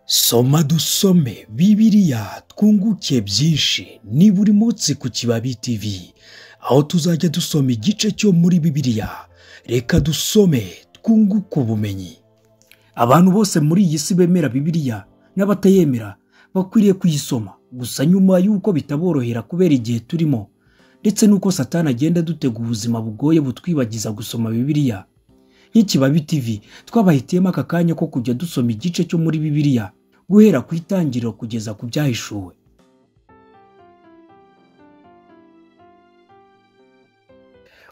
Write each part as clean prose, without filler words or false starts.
Soma dusome Bibiliya twunguke byinshi ni buri munsi ku Kibabi TV, aho tuzajya dusoma igice cyo muri Bibiliya. Reka dusome twunguke ubumenyi. Abantu bose muri iyi si bemera Bibiliya n'abatayemera bakwiriye kuyisoma, gusa nyuma y'uko bitaborohera kubera igihe turimo ndetse n'uko Satani agenda dutega ubuzima bugoye butwibagiza gusoma Bibiliya. Nk'Ikibabi TV twabahitiyemo aka kanya ko kujya dusoma igice cyo muri Bibiliya guhera ku itangiriro kugeza ku byahishuwe.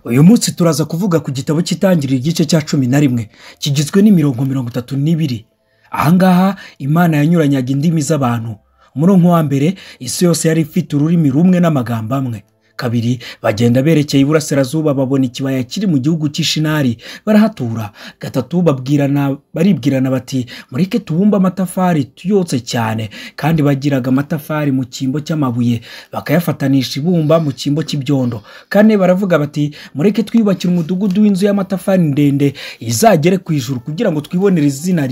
Uyu munsi turaza kuvuga ku gitabo cy'Itangiriro igice cya 11 kigizwe n'imirongo 32. Ahangaha Imana yanyuranyaga indimi z'abantu. Umurongo wa mbere, isi yose yari ifite ururimi rumwe n'amagambo amwe. Kabiri, bagenda berekeye iburasirazuba babona ikibaya kiri mu gihugu cy'Ishinari barahatura. Gatatu, baribwirana bati mureke tubumbe amatafari tuyotse cyane, kandi bagiraga amatafari mu cyimbo cy'amabuye bakayafatanisha ibumba mu cyimbo cy'ibyondo. Kane, baravuga bati mureke twiyubakire umudugudu w'inzu y'amatafari ndende izagere ku ijuru, kugira ngo twibonere izina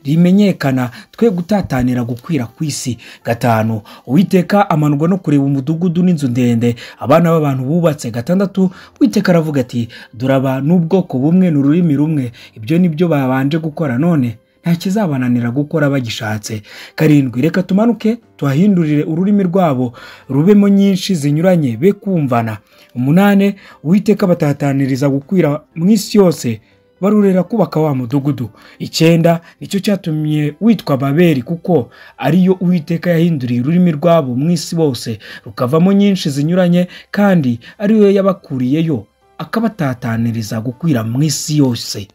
rimenyekana twe gutatanira gukwira ku isi. Gatanu, Uwiteka amanurwa no kureba umudugudu n'inzu ndende abana b'abantu bubatse. Gatandatu, Uwiteka aravuga ati duraba n'ubwoko bumwe n'ururimi rumwe, ibyo nibyo babanje gukora none nta kizabananira gukora bagishatse. Karindwi, reka tumanuke tuhahindurire ururimi rwabo rubemo nyinshi zinyuranye be kumvana. Umunane, Uwiteka batataniriza gukwira mu isi yose barurera kubaka wa mudugudu. 9, nicyo cyatumye witwa Babeli, kuko ariyo Uwiteka yahinduriye ururimi rwabo mu isi bose rukavamo nyinshi zinyuranye, kandi ariyo yabakuriyeyo akabatataniriza gukwira mu isi yose.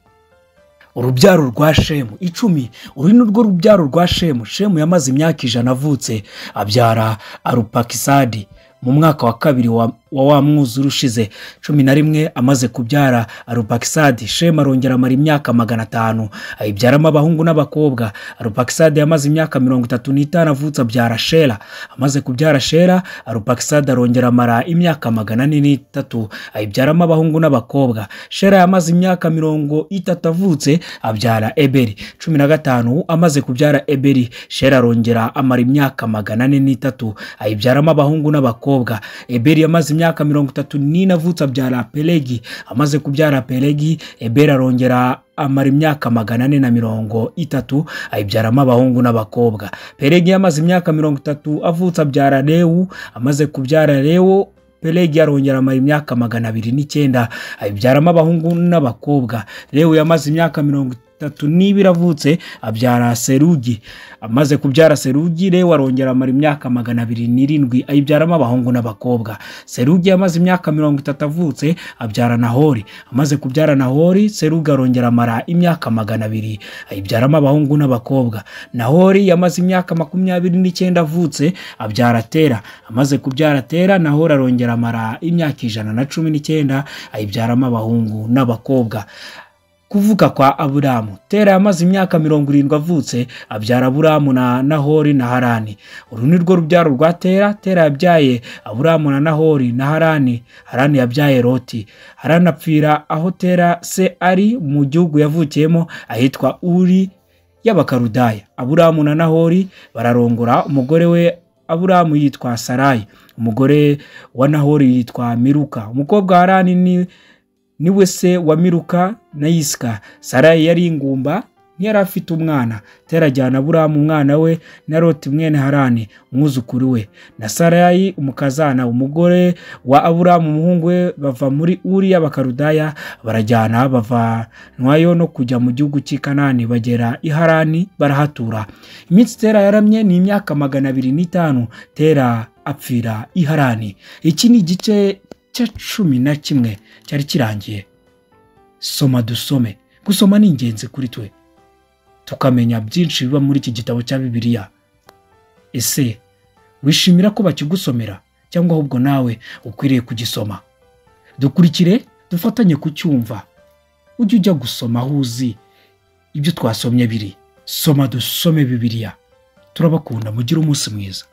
Urubyaro rwa Shemu. 10, uru ni rwo rubyaro rwa Shemu. Shemu yamaze imyaka 100 avutse, abyara Arupakisadi mu mwaka wa kabiri wa mwuzure ushize. 11, amaze kubyara Arupakisadi, Shemu arongera amara imyaka 500 ayibyaramo abahungu n'abakobwa. Arupakisadi yamaze imyaka 35 avutse, abyara Shera. Amaze kubyara Shera, Arupakisadi arongera amara imyaka 403 ayibyaramo abahungu n'abakobwa. Shera yamaze imyaka 30 avutse, abyara Eberi. 15, amaze kubyara Eberi, Shera arongera amara imyaka 403 ayibyaramo abahungu n'abakobwa. Eberi yamaze imyaka 34 avutse, abyara Pelegi. Amaze kubyara Pelegi, Eberi arongera amara imyaka 430 ayibyaramo abahungu n'abakobwa. Pelegi yamaze imyaka 30 avutse, abyara Lewu. Amaze kubyara Lewu, Pelegi arongera amara imyaka 209 ayibyaramo abahungu n'abakobwa. Lewu yamaze imyaka 32 avutse, abyara Serugi. Amaze kubyara Serugi, Lewu arongera amara imyaka 207 ayibyaramo abahungu n'abakobwa. Serugi yamaze imyaka 30 avutse, abyara Nahori. Amaze kubyara Nahori, Serugi arongera amara imyaka 200 ayibyaramo abahungu n'abakobwa. Nahori yamaze imyaka 29 avutse, abyara Tera. Amaze kubyara Tera, Nahori arongera amara imyaka 119 ayibyaramo abahungu n'abakobwa. Kuvuka kwa Aburamu. Tera yamaze imyaka 70 avutse, abyara Aburamu na Nahori na Harani. Uru ni rwo rubyaro rwa Tera. Tera yabyaye Aburamu na Nahori na Harani. Harani yabyaye Loti. Harani apfira aho Tera se ari mu gihugu yavukiyemo ahitwa Uri y'Abakarudaya. Aburamu na Nahori bararongora. Umugore we Aburamu yitwa Sarayi, umugore wa Nahori yitwa Miruka. Umukobwa wa Harani niwe se wa Miruka na Yisika. Sarayi yari ingumba, ntiyari afite umwana. Tera ajyana Aburamu umwana we na Loti mwene Harani umwuzukuru we na Sarayi umukazana umugore wa Aburamu umuhungu we, bava muri Uri y'Abakarudaya barajyana, bavanwayo no kujya mu gihugu cy'i Kanani, bagera i Harani barahatura. Iminsi Tera yaramye ni imyaka 205. Tera apfira i Harani. Iki ni igice cya 11 cyari kirangiye. Soma dusome. Gusoma ni ingenzi kuri twe, tukamenya byinshi biba muri iki gitabo cya Bibiliya. Ese wishimira ko bakigusomera, cyangwa ahubwo nawe ukwiriye kugisoma? Dukurikire, dufatanye kucyumva. Ujye ujya gusoma aho uzi ibyo twasomye biri. Soma dusome Bibiliya. Turabakunda, mugire umunsi mwiza.